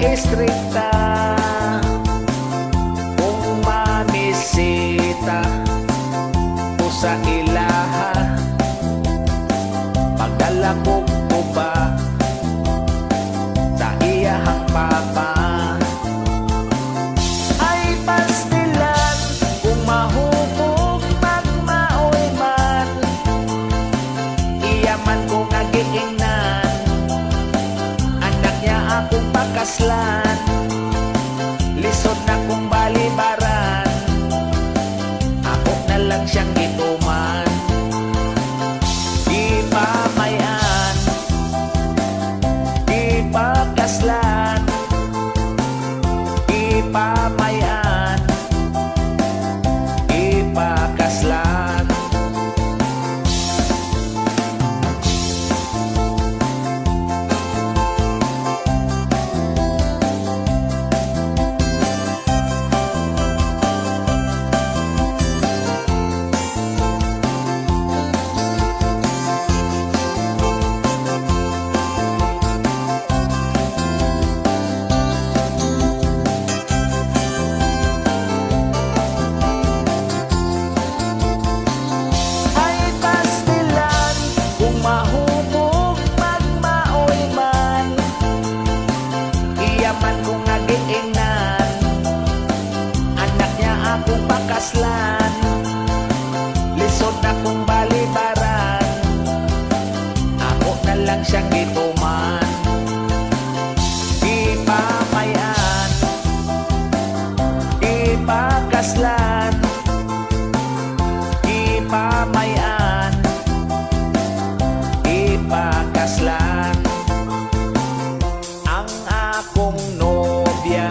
Istrikta kung mamisita ko sa ilaha, magdala kog tuba sa iyahang papa. Ay pastilan kung mahubog magmaoy man, iya man ko nga giingnan, anak niya akong pakaslan. Lisod na kong balibaran, ako na lang siyang gituman. Gipamayan, gipakaslan. Gipamayan, gipakaslan. Ay pastilan kung mahubog magmaoy man, iya man kong nagiingnan, anak niya akong pakaslan. Lisod na kong balibaran, ako na lang siyang gituman. Gipamayan, gipakaslan. Gipamayan, gipakaslan. Ang akong nobya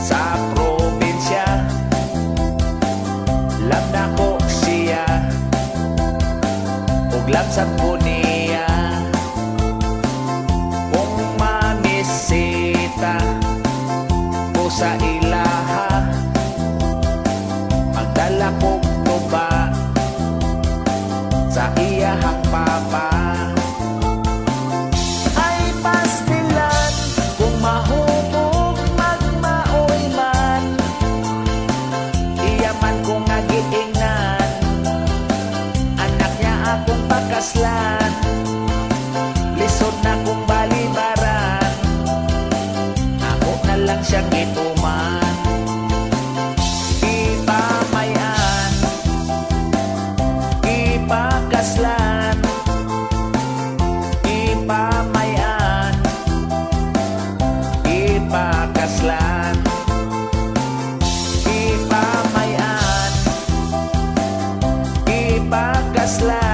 sa probinsya, love na ko siya ug love sad ko niya. Kung mamisita ko sa ilaha, magdala kog tuba sa iyahang papa. Ay pastilan kung mahubog magmaoy man, iya man ko nga giingnan, anak niya akong pakaslan. Lisod na kong balibaran, ako na lang siyang gituman. Gipamayan, gipakaslan. Gipamayan, gipakaslan. Gipamayan, gipakaslan.